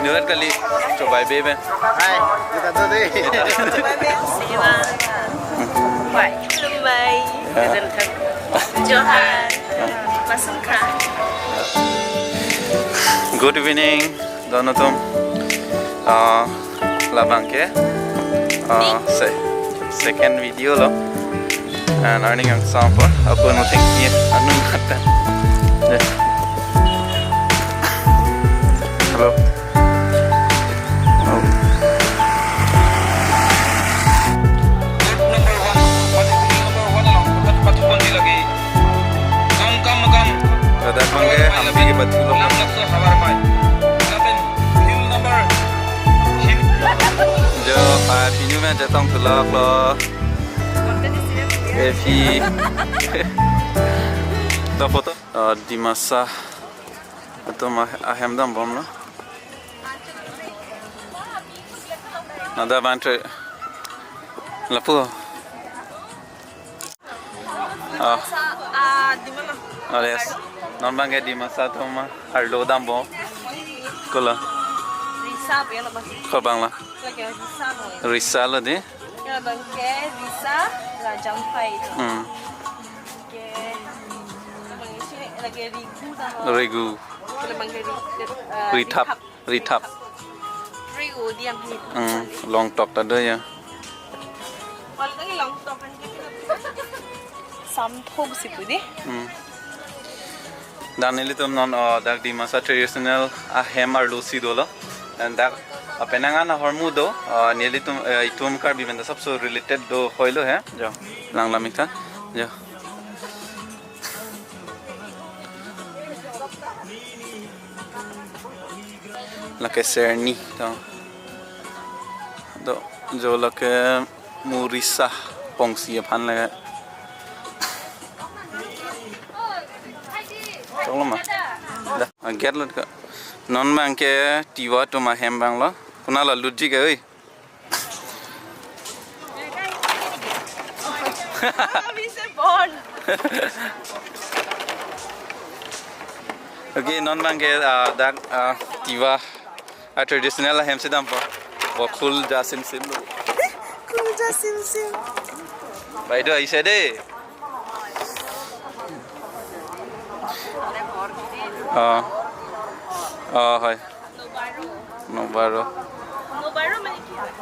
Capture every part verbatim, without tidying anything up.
Duet kali, chobai bebe. Hai, kita tuh deh. Bye. Bye. Ya. Johar. Masuk kha. Good evening, don atum. Ah, labang ke. Ah, se second video lo. And earning ang sample. Aku no thank you. Anu kata. Deh. Hello. Oh. Ladak abangke Hampi ke batu lo. Jo, pa pinu me jatong tulak lo. Epi. Da foto. Ah, Dimasa atum ah, ahem dambom lo. Ada bantu lapu. Ah. Oh, yes. Non abangke Dimasa atum arlo dambom. Kola. Risa, ya, lo, Mas. Kobang la. Lagi risa, lo. Risa lo di. Ya, abangke risa, la jampai. Hmm. Oke. Abang isi lagi rigu, tama. Rigu. Kalau abangke ri-, eh, Rithap. Rithap. Rithap. Rigu diang hit. Hmm, longtok ta do ya. Kalau tadi longtok kan gitu. Samthok si pudi. Hmm. Dan nelitum non, uh, dak Dimasa traditional ahem arlo si dolo. Dan dak, uh, penang an ahormu do, uh, nelitum, uh, itum Karbi benda sabso related do hoilo he. Jo, lang lamik tha. Jo. Lake serni to. Do, jo lake murisa pongsi aphan lake. Tong lo ma. Da, aget lo ka. Non abangke Tiwa atum ahem abang lo. Kuna la lutji ke, oi. Okay, non abangke, ah, dak, ah, Tiwa, ah, traditional ahem si dampo. Bo khul ja sim sim lo. Khul ja sim sim. Bai do aise de. Ah. Ah, hai. Nobaro. Nobaro মানে কি হয়?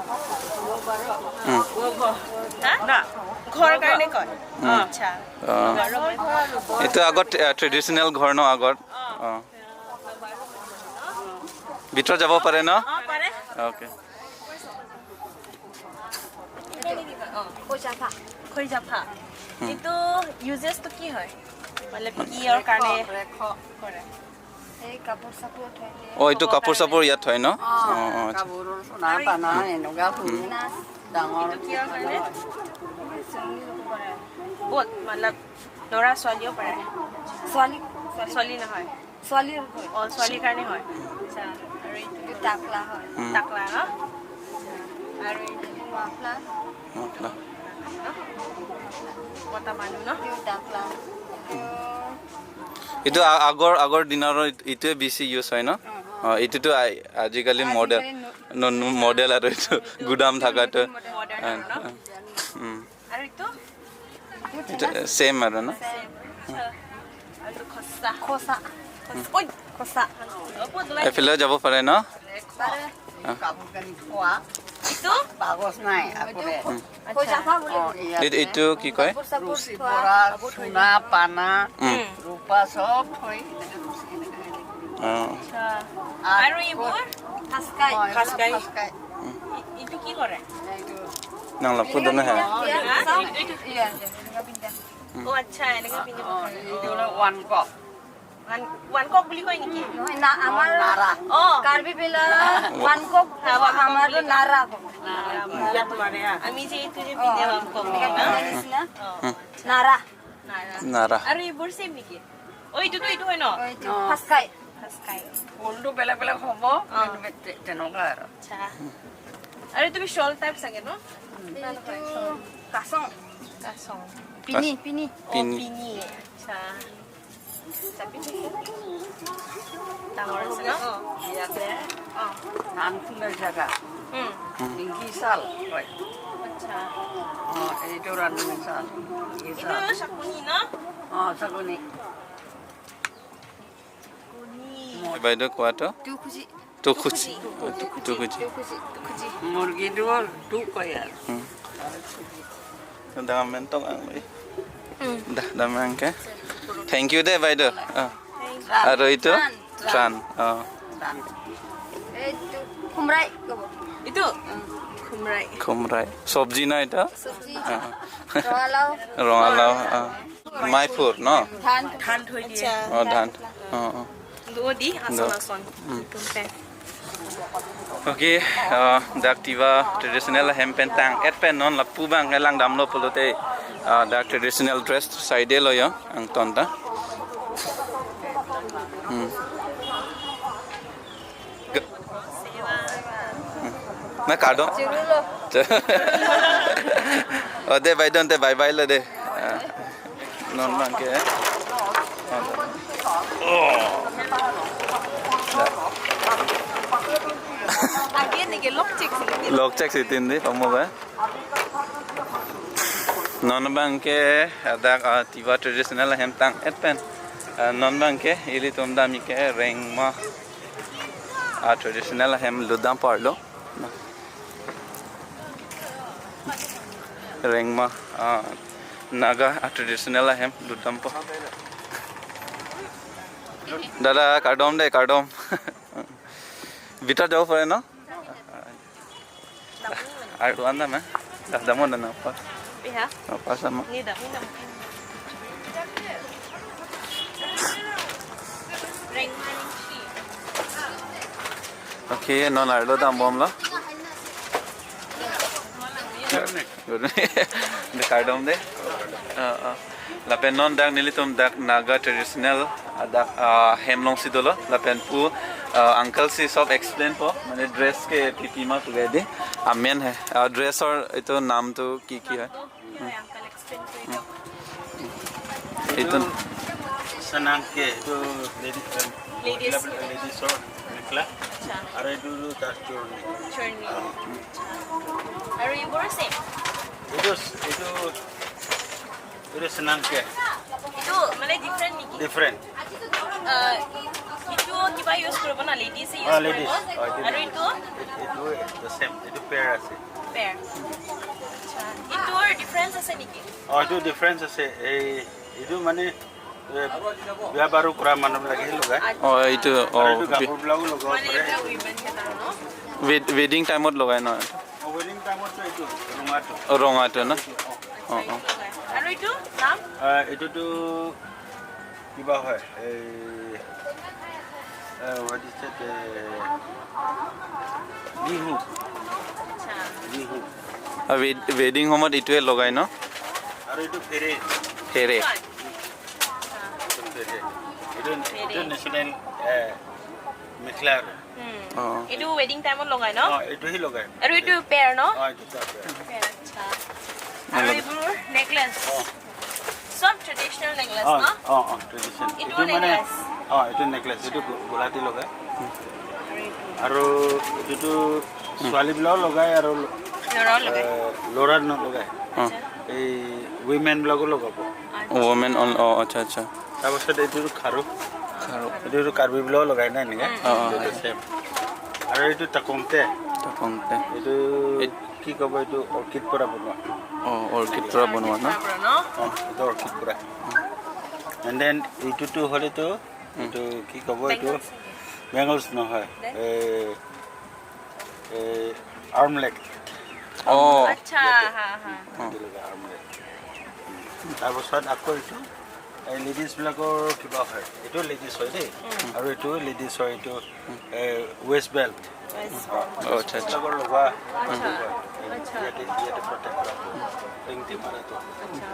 Hmm. হা? না। ঘৰ কাৰণে কয়। Hmm. আচ্ছা। Ah. Nobaro মানে এইটো আগত, আহ, traditional ঘৰ ন আগত? অ। ভিতৰত যাব পাৰে ন? অ, পাৰে। Okay. খৈজাফা। খৈজাফা। Hmm. এইটো ইউজেছটো কি হয়? মানে কিহৰ কাৰণে কৰে? এই কাপোৰ চাপোৰ থৈ দিয়ে। অ, এইটো কাপোৰ চাপোৰ ইয়াত থয় ন? অ। অ, অ, আচ্ছা। কাপোৰৰ সোনা পানা এনেকুৱা সৰু ডাঙৰ। এইটো কিহৰ কাৰণে? বহুত, মতলব, ল'ৰা ছোৱালীও পাৰে? ছোৱালী। ছোৱালী নহয়। ছোৱালীৰ হয়। অ, ছোৱালীৰ কাৰণে হয়। আচ্ছা, আৰু এইটো? এইটো টাকলা হয়। উম। টাকলা ন? আৰু এইটো মাফলা। মাফলা। ন? মতা মানুহ ন? এইটো টাকলা। এইটো এইটো আ-, আগৰ, আগৰ দিনৰ ইট-, এইটোৱে বেছি ইউজ হয় ন? অ, অ। অ, এইটোতো আ-, আজিকালি মডেল, আজিকালি ন-, ন-, ন-, মডেল আৰু এইটো গুদাম থাকাটো। মডেল আৰু ন? অ, অ। উম। আৰু এইটো? এইটো ছেম আৰু ন? ছেম। আচ্ছা। আৰু এইটো খচা। খচা। খচা। ঐ, খচা। এইফালে যাব পাৰে ন? পাৰে। অ। কাপোৰ কানি থোৱা। এইটো? বাকচ নাই, আগতে। উম। খচা বুলি অ, কয়। ইয়াত এই-, এইটো কি কয়? কাপোৰ চাপোৰ ৰছী থোৱা। ভৰা, সোণা, পানা, উম। ৰূপা চব থৈ, এনেকে ৰছী এনেকে। অ। আচ্ছা। আৰু এইবোৰ? খাচকাই। অ, এইবিলাক খাচকাই। খাচকাই। উম। ই-, এইটো কি কৰে? এইটো। Nang lapu dun he? অ, হা? এইটো, এইটো। ইয়া, ইয়া, এনেকে পিন্ধা। উম। অ, আচ্ছা, এনেকে পিন্ধিব অ, পাৰে। এইটো অ। ওৱান কক। ওৱান, ওৱান কক বুলি কয় নেকি? নহয়, না, আমাৰ নাৰা। অ। কাৰ্বি বিলাক ওৱান কক, হা, ওৱান কক আমাৰতো বুলি কয়। নাৰা কয়। নাৰা। ইয়াত মাৰে, হা। আমি যে এইটো যে অ, পিন্ধে ওৱান কক এনেকে বুলি কয়। পিন্ধা নিচিনা। অ। উম। নাৰা। নাৰা। নাৰা। আৰু এইবোৰ ছেম নেকি? অ, এইটোতো এইটো হয় ন? অ, এইটো অ। খাচকাই। খাচকাই। ফুলটো বেলেগ বেলেগ হ'ব, অ। কিন্তু তে-, তেনেকুৱা আৰু। আচ্ছা। আৰু তুমি শ্বল টাইপ চাগে ন? এইটো কাচং। কাচং। পিনি, পিনি। অ, পিনি। পিনি। আচ্ছা। চাবি থৈছে। ডাঙৰ আছে ন? ইয়াতে অ। ধান তোলা জাগা। উম। হুম। টিংকি চাল হয়। আচ্ছা। অ, এইটো ৰান্ধনী চাল। টিংকি এইটো চাল। চাকনি ন? অ, চাকনি। চাকনি। বাইদেউ কোৱাটো? টুখুজি। টুখুজি। টুখুজি। টুখুজি। টুখুজি। মুৰ্গীটো হ'ল টু কয় আৰু। হুম। Dam mentok ang, eh. Hmm. Dah, dam ang ke. Thank you de, বাইদেউ. Ah. Thank you. Aro itu? Tran. Tran. Oh. Tran. Itu kumrai, ko. Itu? Hmm. Kumrai. Kumrai. Sobji na itu? Sobji. Ah. Rongalau. Rongalau, ah. Maipur, no? Dhan. Dhan thoi diye. Acha. Oh, dhan. Oh, oh. Duo di, ason, ason. Hmm. Tum pen. Okay, uh, dak Tiwa traditional ahem pen tang-et pen non lapu abang kelang damlo pulote, uh, dak traditional dress side lo yo, angton ta. Hmm. Ge-, hmm. Na kardom. Churu lo. Oh, de, bye don, de, bye bye lo de. Ah. Non abang ke. Oh. Lok chek si tin di, pamu ba. Non abang ke, adak, ah, Tiwa traditional ahem tang-et pen. Ah, non abang ke, ilitum dam ke rengma. Ah, traditional ahem lut dampo arlo. Rengma, ah, Naga, ah, traditional ahem lut dampo. Dada, kardom de, kardom. Bitar jabo pare, no? Ar duan dam, eh? Dah, dam, dam, apa? Iya. Apa sama? Ini dam, ini dam. Rengma ning shi. Okay, non arlo dambomlo. Good. De kardom de. Ah, ah. Lapen non dak nelitum dak Naga traditional, ah, dak, ah, hem along si dolo. Lapen pu, ah, uncle si sob explain po. Mane dress ke pipi ma tu gadi. Amen hai. Ah, dress aur itu naam tu ki ki hai? Uncle explain kori do. Itu senang ke, itu lady, eh, Ladies. Ladies or mekhela. Acha. Aru itu tu tar churni. Churni. Acha. Aru ibu same? Itu, itu, itu senang ke. Itu mane different niki? Different. Eh, itu kiba use koribo na, ladies e use koribo. Ah, ladies. Oh, itu ladies. Aru itu? It-, itu the same. Itu pair ase. Pair. Acha. Itur difference ase niki? Oh, itu difference ase. Ei, itu mane, eh, biya baru kura manu lage logai. Oh, itu, aru oh, itu bi- gabur bilago logai. Mane itu women ke taro, no? Wed-, wedding time ot logai, no? Oh, wedding time ot itu, ronga tu. Oh, ronga tu, no? Oh, oh. Aru itu, naam? Eh, itu tu kiba hai, eh, eh, what is it, eh, bihu. Acha. Bihu. Ah, wed-, wedding home ot itu e logai, no? Aru itu phere. Phere. Itu phere. Itu, itu phere. National, eh, mekhela. Hmm. Oh. Itu wedding time ot logai, no? Oh, itu hi logai. Aru itu pair, no? Oh, itu pair. Pair, acha. Aru ibu necklace. Oh. Sob traditional necklace, no? Oh, oh, tradition. Itu mane necklace. Oh, itu necklace. Itu gu-, gulati logai. Aru itu. Aru itu tu suali bilago logai, aru lora logai. Eh, lora no logai. Oh. Acha. Ei women bilago logabo. Acha. Women on, oh, acha, acha. Tar pasot itu tu kharu. Kharu. Itu tu Karbi bilago logai na, enike? Hmm. Oh, oh. Itu same. Aru itu takongte. Takongte. Itu it- কি ক'ব এইটো? অৰ্কিড পৰা বনোৱা। অ, অৰ্কিড পৰা বনোৱা ন? অৰ্কিড পৰা, ন? অ, এইটো অৰ্কিড পৰা। And then এইটোতো হ'লেতো, উম। এইটো কি ক'ব এইটো? বেংগলছ। বেংগলছ নহয়। দেন? এ, এ, আৰ্মলেট। অ। আৰ্মলেট। আচ্ছা, ইয়াতে। হা, হা। অ। এইটো লগা আৰ্মলেট। উম। তাৰপাছত আকৌ এইটো এই লেডিজ বিলাকৰ কিবা হয়, এইটো লেডিজ হয় দেই, উম। আৰু এইটো লেডিজ হয়, এইটো, উম। এ, ৱেষ্ট বেল্ট। Waist belt. অ, আচ্ছা, আচ্ছা। এইবিলাকৰ লগোৱা, উম। আচ্ছা। ইয়াতে, ইয়াতে প্ৰটেক্ট কৰা হয়। ৰিংটি মাৰাটো। আচ্ছা।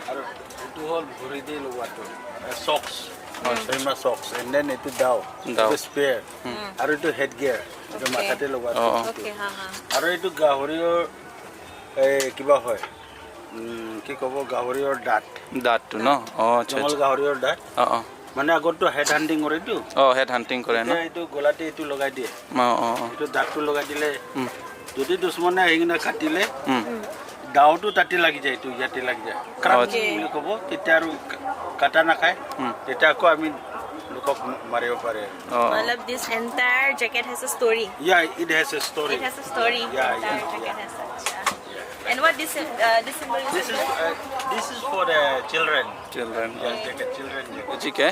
আৰু এইটো হ'ল ভৰি দি লগোৱাটো, এ, চক্স, উম। ভীমা চক্স, and then এইটো দাও, দাও। এইটো স্পেয়াৰ, উম। আৰু এইটো হেড গিয়াৰ, এইটো অ'কে। মাথাতে লগোৱাটো। অ, অ। অ'কে, হা, হা। আৰু এইটো গাহৰিৰ, এ, কিবা হয়, উম, কি ক'ব, গাহৰিৰ দাঁত। দাঁতটো ন? অ, আচ্ছা, জংঘল আচ্ছা। গাহৰিৰ দাঁত। অ, অ। মানে আগততো হেড হাণ্টিং কৰেতো। অ, হেড হাণ্টিং কৰে ন? এতিয়া এইটো গলাতে এইটো লগাই দিয়ে। অ, অ, অ। এইটো দাগটো লগাই দিলে, উম। যদি দুশ্মনে আহি কিনে কাটিলে, উম। দাওটো তাতে লাগি যায়, এইটো ইয়াতে লাগি যায়। ক্ৰাক আচ্ছা। বুলি ক'ব, তেতিয়া আৰু কা-, কাটা নাখায়। উম। তেতিয়া আকৌ আমি লোকক মাৰিব পাৰে। অ। Matlab, this entire jacket has a story. Yeah, it has a story. It has a story. Yeah, Entire yeah, jacket yeah. has such. And what this, uh, this symbol is This is, about? Uh, this is for the children. Children. Yeah, jacket, children jacket. Uchi ke?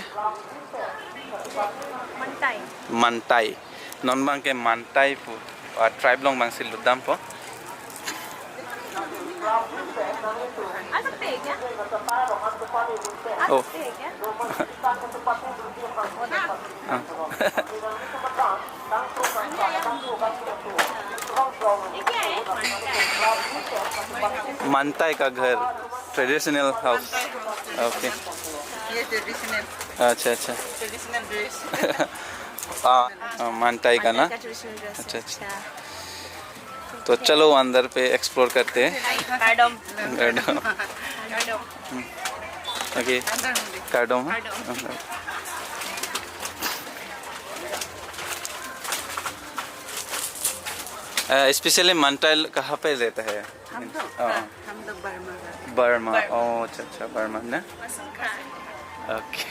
Mantai. Mantai. Non abangke Mantai pu, uh, tribe along abangsi lutdampo. आ सकते हैं क्या? आ Oh. सकते हैं क्या? Ah. ये क्या है? Mantai ka ghar, traditional house. Okay. ये ट्रेडिशनल। अच्छा, अच्छा। Traditional dress. Ah, ah, Mantai ka na? Mantai ka traditional dress. अच्छा, अच्छा। तो चलो अंदर पे एक्सप्लोर करते हैं। Kardom। Kardom। Kardom। Okay। अंदर होंगे। Kardom, हाँ? Kardom। अ, स्पेशली मंटाइल कहाँ पे रहता है? हम लोग? हाँ। हाँ, हम लोग बर्मा का। बर्मा। बर्मा। ओ, अच्छा, अच्छा, बर्मा ना? मसूखा। ओके।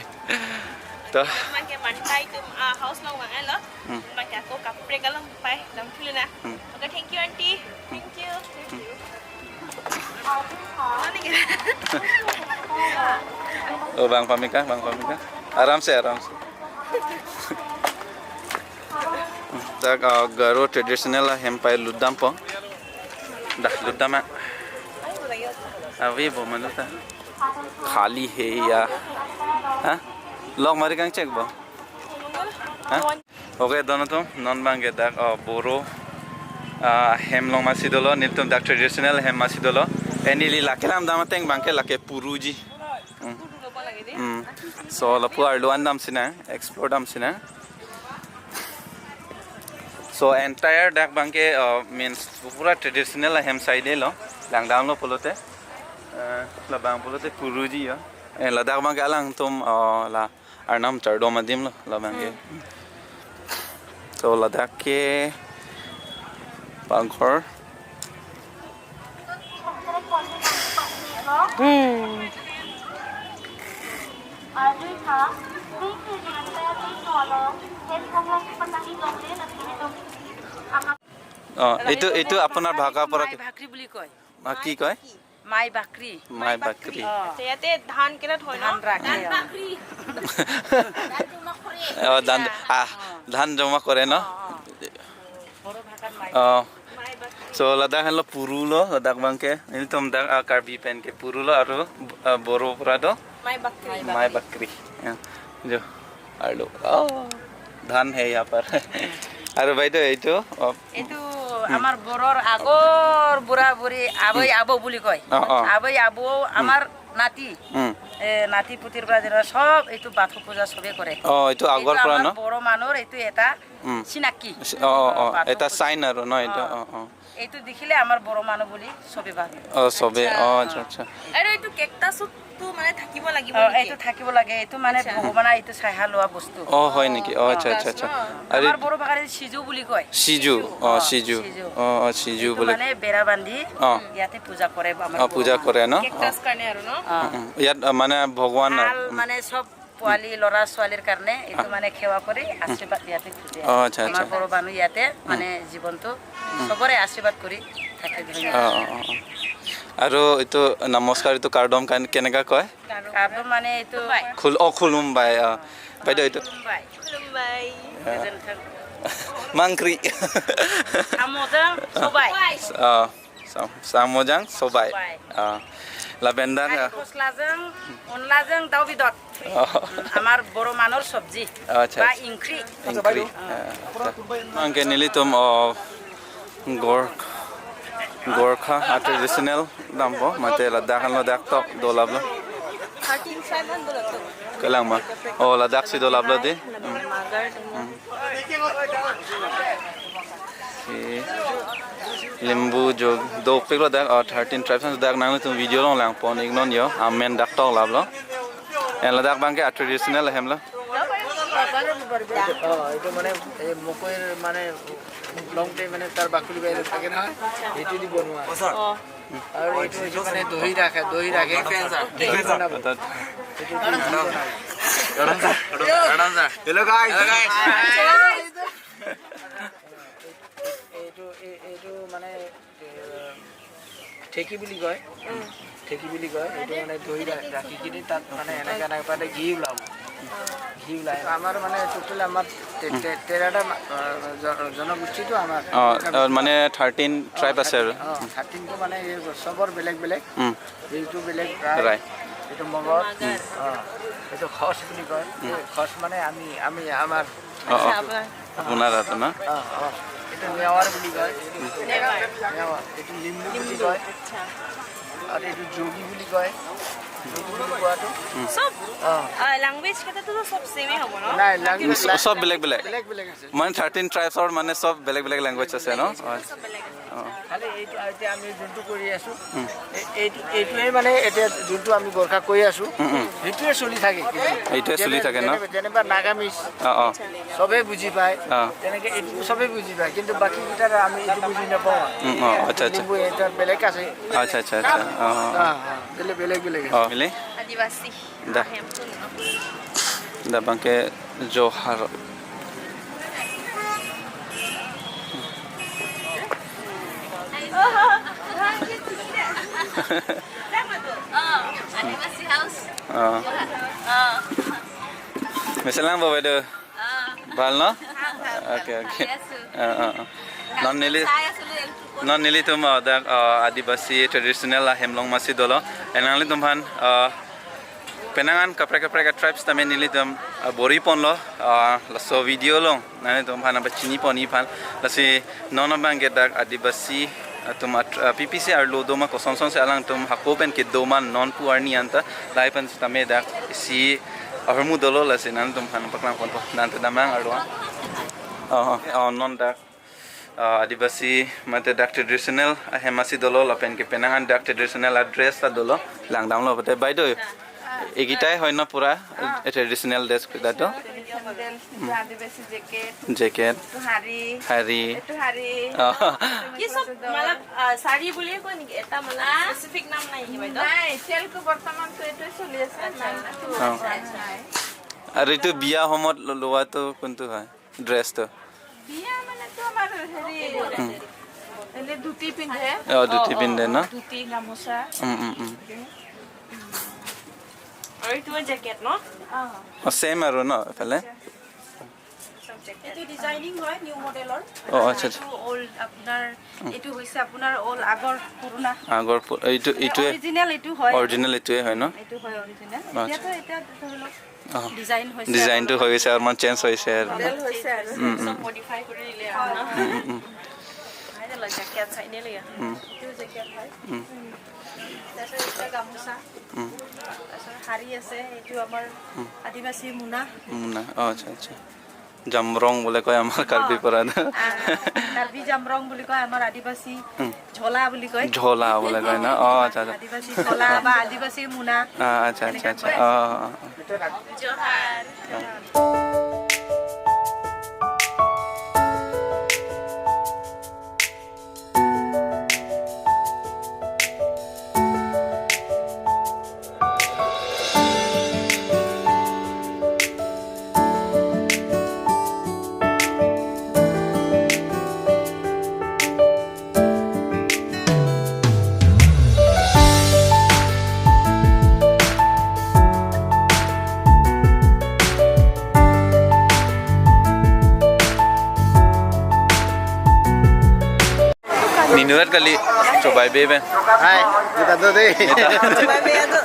तो Mantai ke Mantai atum, ah, house along vang-etlo. Hmm. Mantai ako kaprek along pai, dam thule na. Hmm. Okay, thank you, aunty. Thank you. Thank you. Oh, bang pamika, bang pamika. Aram se, aram se. Dak, ah, Garo traditional ahem pai lutdampo. Dah, lutdam ah. Avi bo manuta. Khali hai ya. Ha? Lok mari kangchek bo. Ha? Okay, don atum, non abangke dak, oh, Boro, ah, hem along masi dolo, nelitum dak traditional hem masi dolo. Neli lake lam dam ateng abangke lake puruji. Hmm. Hmm. So, lapu arlo an damsi nang, explore damsi nang. So, entire dak abangke, uh, means pura traditional ahem side lo, langdamlo pulote, uh, labang pulote puruji yo. Eh, ladak abangke alangtum, uh, la Arnam chardom adim lo, labangke. Hmm. So, ladak ke bangkhor. Hmm. Oh, এইটো, এইটো আপোনাৰ ভাষা পৰা কি? মাই ভাকৰি বুলি কয়। মা, কি কয়? মাই ভাকৰি। মাই ভাকৰি। অ। আচ্ছা, ইয়াতে ধান কেনে থয় ন? ধান ৰাখে, ধান অ। ভাকৰি। ধান জমা কৰে। অ, ধান, আচ্ছা। আহ, অ। ধান জমা কৰে ন? অ, অ। বড়ো ভাষাত মাই অ। ভাকৰি। মাই ভাকৰি। So, ladak henlo puru lo, ladak abangke. Nelitum dak, ah, Karbi pen ke puru lo, aru, ah, Boro pura do? মাই ভাকৰি। মাই ভাকৰি। Ya. Jo. Arlo. Oh, ধান hai yaha par. Aru bai do, এইটো, oh, এইটো আমাৰ বড়োৰ আগৰ বুঢ়া বুঢ়ী, আবৈ আবৌ বুলি কয়। অ, অ। আবৈ আবৌ, আমাৰ নাতি। উম। এ, নাতি পুতিৰ পৰা যেনিবা সব এইটো বাথৌ পূজা সবে কৰে। অ, এইটো আগৰ এইটো পৰা আমাৰ ন? বড়ো মানুহৰ এইটো এটা উম। চিনাকি। চি-, অ, অ, অ, বাথৌ এটা পূজা। চাইন আৰু ন এইটো? অ। অ, অ। এইটো দেখিলে আমাৰ বড়ো মানুহ বুলি সবে ভাবে। অ, সবে। আচ্ছা। অ, আচ্ছা, আচ্ছা। আৰু এইটো কেকটাছত তো মানে থাকিব লাগিব অ, নেকি? এইটো থাকিব লাগে। এইটো মানে আচ্ছা। ভগৱানৰ এইটো চাইহা লোৱা বস্তু। অ, হয় নেকি? অ, আচ্ছা, আচ্ছা, আচ্ছা। ন? আৰে আমাৰ বড়ো ভাষাৰে সিজু বুলি কয়। সিজু। সিজু। অ, অ, সিজু। সিজু। অ, অ, সিজু এইটো বুলি। মানে বেৰা বান্ধি অ। ইয়াতে পূজা কৰে আমাৰ অ, বড়ো পূজা মানুহ। কৰে ন? অ। কেকটাছ কাৰণে আৰু ন? অ। উম, উম। ইয়াত, আ, মানে ভগৱান আৰু, ভাল উম। মানে সব পোৱালি, ল'ৰা ছোৱালীৰ কাৰণে এইটো অ। মানে সেৱা কৰি আশীৰ্বাদ ইয়াতে খোজে। অ, আচ্ছা, আমাৰ আচ্ছা। বড়ো মানুহ ইয়াতে মানে উম। জীৱনটো উম। সবৰে আশীৰ্বাদ কৰি থাকে, ধন্যবাদ। অ, অ, অ, অ। আৰু এইটো নমস্কাৰ, এইটো কাৰ্ডম কেন-, কেনেকা কয়? কাৰ্ডম মানে এইটো খুল-, অ, খুলুমবাই, অ। বাইদেউ, এইটো? খুলুমবাই। খুলুমবাই। অ। Mangkri. Samojang sobai. O. Sam-, samojang sobai. Sobai. Ah, lapen dak, ah, khoslajang, onlajang, dau bidot. Oh. Amar boro manor sobji. Acha, ba acha. Ingkri. Ingkri. Ah, acha. Anke nelitum, oh, Gor-, Gorkha, ah, traditional dampo, mate ladak an lo dak tok dolap lo. Thirteen five an dolap tok. Kelang ma. Oh, ladak si dolap lo di. Hmm. Hmm. Si limbu jog dopik lo dak, oh, thirteen tribes an dak nangtum video along langpon iknon yo, amen dak tok lap lo. এ, লাডাখ বাংকে আ traditional আহেম লো। অ, এইটো মানে এই মকৈৰ মানে লওঁতে মানে তাৰ বাকলি বাহিৰত থাকে নহয়, সেইটো দি বনোৱা। অ। আৰু এইটো হৈছে মানে দহি ৰাখে, দহি ৰাখে। ডিফেন্সাৰ। ডিফেন্সাৰ। বনাব। অ, তাত সেইটো দি বনাব। Hello guys। Hello guys। এইটো এই- এইটো মানে এ, ঠেকি বুলি কয়। ঠেকি বুলি কয়। এইটো মানে দহি ৰা- ৰাখি কিনি তাত মানে এনেকা এনেকা পাতে ঘি ওলাব। ঘি ওলাই। আমাৰ মানে টোটেল আমাৰ তে- তে- তেৰটা মা- অ, জ- জনগোষ্ঠীটো আমাৰ। অ, অ, মানে থাৰ্টিন ট্ৰাইব আছে আৰু। অ, থাৰ্টিনটো মানে এই চবৰ বেলেগ বেলেগ। উম। এইটো বেলেগ ৰাই। ৰাই। এইটো মগৰ। অ, এইটো খচ বুলি কয়। এই খচ মানে আমি আমি আমাৰ অ, অ। আপোনাৰ তাত ন? অ, অ। এইটো নেৱাৰ বুলি কয়। নেৱাৰ। এইটো লিম্বু বুলি কয়। আৰু এইটো যোগী বুলি কয়। যোগী বুলি কোৱাটো। সব অ। লেংগুৱেজ কেইটাতো সব ছেমে হ'ব ন? নাই, লেংগুৱেজ কিন্তু চ- চব বেলেগ বেলেগ। বেলেগ বেলেগ আছে। মানে থাৰ্টিন ট্ৰাইবছৰ মানে চব বেলেগ বেলেগ লেংগুৱেজ আছে ন? হয়। চব বেলেগ আছে। অ। খালি এইটো এতিয়া আমি যোনটো কৰি আছো, উম। এই- এইটো এইটোৱে মানে এতিয়া যোনটো আমি গোৰ্খা কৈ আছো, উম, উম। সেইটোৱে চলি থাকে কিন্তু। এইটোৱে চলি যেনে- থাকে ন? যেনে- যেনিবা নাগামিজ অ, অ। চবে বুজি পায়, অ। তেনেকে এইটো চবে বুজি পায়, কিন্তু বাকী কেইটাৰ আমি এইটো বুজি নাপাওঁ। উম, অ, আচ্ছা, আচ্ছা। লিম্বু এটা বেলেগ আছে। আচ্ছা, আচ্ছা, আচ্ছা। অ, অ, অ। অ, অ, বেলেগ বেলেগ বেলেগ আছে। অ, মিলি? আদিবাসী। দা। আহেম। দা বাংকে Johar। অ। অ। Meselang bo বাইদেউ? অ। ভাল ন? ভাল, ভাল, ভাল। অকে, অকে। ভালে আছো। অ, অ, অ। Non neli, চাই আছিলো, এইটো non nelitum, অ, dak, O, Adivasi traditional ahem long masi dolo. Enang nelitum aphan, O, penang an kaprek kaprek a tribes tame nelitum, ah, bor-i ponlo, ah, laso video along nanglitum aphan nangpachini ponji aphan. Lasi non abangke dak Adivasi atum at-, ah, P P C arlo doma, kosonson si alangtum hako pen kedo ma non pu arni anta, lahai pen sitame dak isi ahormu dolo, lasi nanglitum aphan paklang ponpo. Nangta damnang arlo. Oh, oh, oh, non dak ah, Adivasi mate dak traditional ahem masi dolo, lapen ke penang an dak traditional a dress ta dolo, langdamlo pute. বাইদেউ, এইকেইটাই হয় ন পুৰা, অ। এই traditional dress কেইটাতো? Traditional dress, এইটো আদিবাসী jacket, jacket. এইটো শাৰী, শাৰী। এইটো শাৰী। অ। কি সব, মতলব, আ, শাৰী বুলিয়ে কয় নেকি? এটা, মতলব, আ? স্পেচিফিক নাম নাই নেকি, বাইদেউ? নাই, এতিয়ালৈকে বৰ্তমানতো এইটোৱে চলি আছে, আচ্ছা। নামটো অ। নাই। আৰু এইটো বিয়া সময়ত ল-, লোৱাটো কোনটো হয়? ড্ৰেছটো? বিয়া মানেতো আমাৰ হেৰি, উম। এনে ধুতি পিন্ধে। অ, ধুতি অ, অ, পিন্ধে ন? অ, ধুতি, গামোচা। উম, উম, উম। আৰু এইটো জেকেট ন? অ। অ, ছেম আৰু ন এইফালে? এইটো ডিজাইনিং হয় নিউ মডেলৰ। অ, আচ্ছা, আচ্ছা। এইটো অল্ড আপোনাৰ, উম। এইটো হৈছে আপোনাৰ অল্ড আগৰ পুৰণা। আগৰ পু-, এইটো, মানে এইটোৱে অৰিজিনেল এইটো হয়। অৰিজিনেল এইটোৱে হয় ন? এইটো হয় অৰিজিনেল। আচ্ছা। এতিয়াতো, এতিয়া ধৰি লওক অ। ডিজাইন হৈছে ডিজাইনটো অলপমান। হৈ গৈছে, অলপমান চেঞ্জ হৈছে আৰু। মডেল হৈছে আৰু। উম, উম। চব মডিফাই কৰি দিলে আৰু ন? উম, উম, উম। নাই, নাই, জেকেট চাই নিলেগে। উম। এইটো জেকেট হয়। উম। তাৰপিছত এইটো গামোচা। উম। তাৰপিছত শাৰী আছে, এইটো আমাৰ উম। আদিবাসী মোনা। মোনা, অ, আচ্ছা, আচ্ছা। জামৰং বুলি কয় আমাৰ অ। কাৰ্বি পৰা। আ, কাৰ্বি জামৰং বুলি কয়, আমাৰ আদিবাসী উম। ঝলা বুলি কয়। ঝলা বুলি কয় ন? অ, আচ্ছা, আচ্ছা। আদিবাসী ঝলা বা আদিবাসী মোনা। আ, আচ্ছা, আচ্ছা, এনেকে আচ্ছা। কয়। অ, অ, অ। Zuha. Minuet kali, chobai be ben. Hai, kita do deh. Kita. Chobai be ado.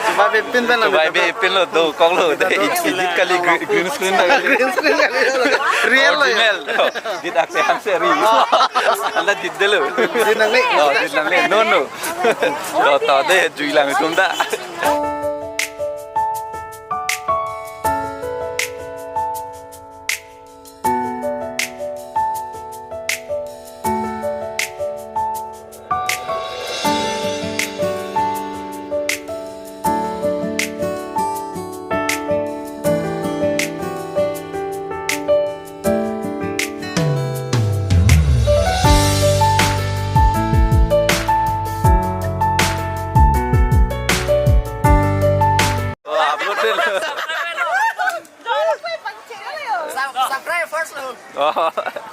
Chobai be pin ben. Chobai be pin lo, dokok lo deh. Edit kali, green, green screen kali. Green screen kali. Real lo ya? Original. Dit akse hamse ri. Oh. Anda dit dulu. Dit nangle. Oh, dit nangle. No, no. To, to deh, jui lang itum ta.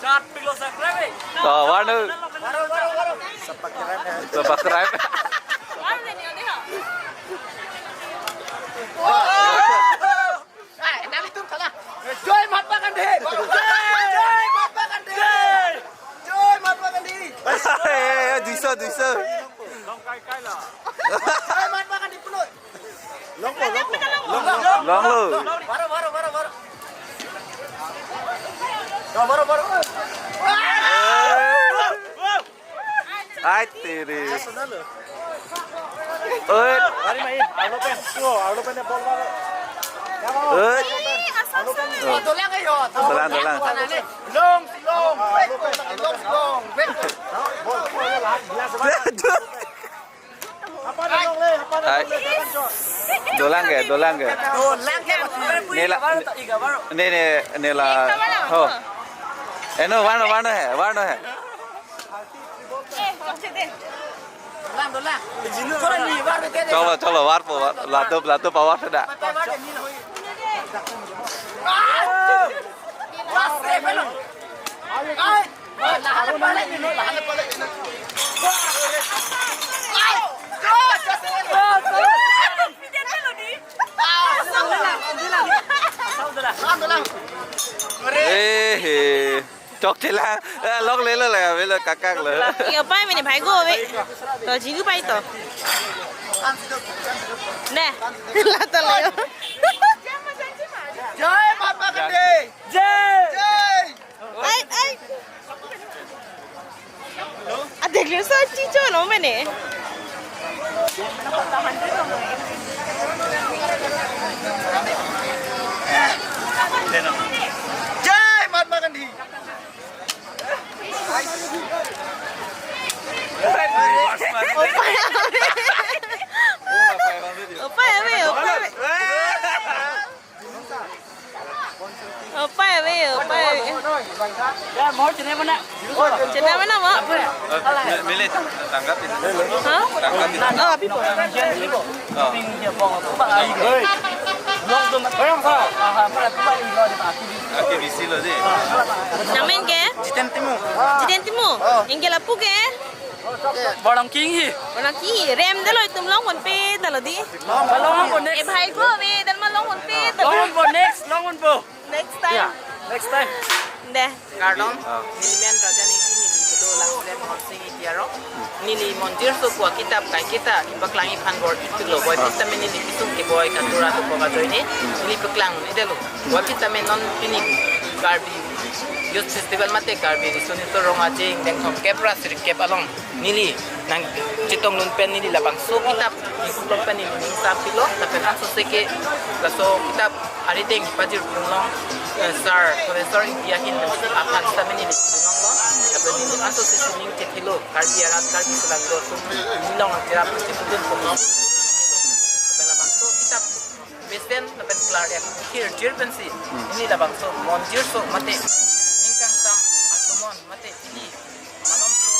To, warna. Sepak rem. Joy Mahatma Gandhi! Joy Mahatma Gandhi! Joy Mahatma Gandhi! Eh, eh, eh, duiso, duiso. Joy Mahatma Gandhi puno. Longlo, longlo. Longlo. Baro, baro, baro, baro. Baro, baro. Ai, tiri. Oi. Mari, mari. Arlo pen. Tuh, arlo pen bol, bol. Oi. Arlo pen. Dolang ayo. Dolang, dolang. Long, long. Long, long. Hai. Dolang ke, dolang ke. Dolang ke. Nela, ne, ne, nela. Ho. Eh, no, warna, warna he, warna he. Dolang, dolang. Cholo, cholo, warpo, war, lato, lato, power sudah. Eh, he. Chokchelang. Eh, lok lelo le, avelo kakak lo. Iya, pai mene bhai go ave. To, jigu pai to. Ne. Lata le. Jai Mahatma Gandhi. Jai. Jai. Ai, ai. Ah, dekh lo, sa chicho no mene. Jai Mahatma Gandhi. Opa ave, opa ave. Opa ave, opa ave. Ya, mau chene mana? Chene mana, mau? Mili, tanggapi. Hah? Tanggapi. Oh, api po. Oh. Aki bisi lo dei. Namen ke? Jiten Timung. Jiten Timung. Oh. Ingke lapu ke? Borong King hi. Borong King hi. Rem dolo, itum longponpe dolo dei. Longpon next. Eh, bhai go ave, dan ma longponpe dolo. Longpon next, longpon po. Next time. Yeah, next time. Deh. Kardom, ah. Neli men Raja Ningti, neli kedo Langselem Horsing Iti arong. Neli mondir sopo akitap kaiketa kepaklang iphan bor-i thulo. Boi, ah, pista me neli kesung keboi kantura to boga joine. Neli paklang ni delo. Boi, pista me non pini Karbi Youth Festival mate Karbi Riso Nirso Rong Ajing dengthom kep ra sirkep along neli nangchetong dun pen neli labangso kitap ingkup long pen neli ning sampilo, lapen ansose ke laso kitap arideng pajir pulong, eh, sir, Professor India hin aphan sita me neli dunong lo, lapen neli ansose sining chethelo, Karbi arat, Karbi selang do, sum nilong ang kirap chepudun ko. Lapen labangso kitap mesen lapen klar ya, thir thir pensi. Hmm. Neli labangso mondir so mate ning kangsam atomon mate ili malom so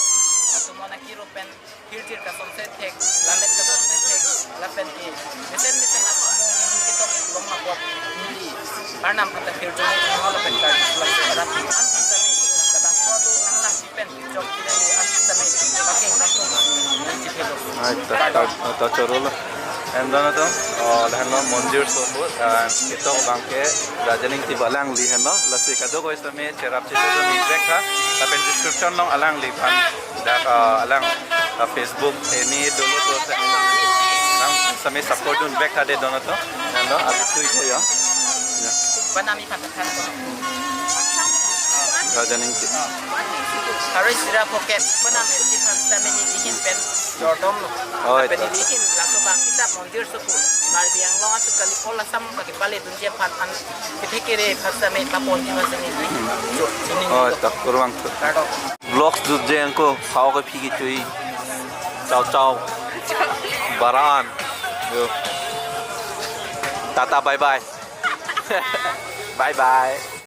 atomon akiro pen thir thir kasonse thek, lamet kasonse thek, lapen ke mesen mesen atomon neli ketok long mapot neli arnam kata thir thir neli lapen klar selang arat an kita ni labangso do nang lang pen chok kiri an kita ni pakai langsung neli chithelo. Ai, ta, ta, ta choro lo. Em, dono to, oh, lahenlo mondir so ahut, ah, ketok abang ke Raja Ningti alangli henlo, lasi kadokave sitame cherap chetong dunvek tha, lapen description along alangliphan, dak, ah, alang, ah, Facebook, any dolo to, nang sitame support dunvek tha dei dono to, henlo, abi tui ko ya. Ya. Panami kata Raja Ningti. Hari sira pocket, mana mesti kan sitame neli hin pen jordom lo. Oh, lapen itu. Neli hin laso abang kita mondir sopo. Karbi Anglong atum kali pola sam kaki pale dunji aphan an kethek kere aphan sitame papon di masa neli. Hmm. Jo, ini. Oh, itu, kurang tuh. Kado. Vlogs dut jeng ko, khao ke phiki chui. Ciao, ciao. Baran. Yo. Tata, bye bye. Bye bye.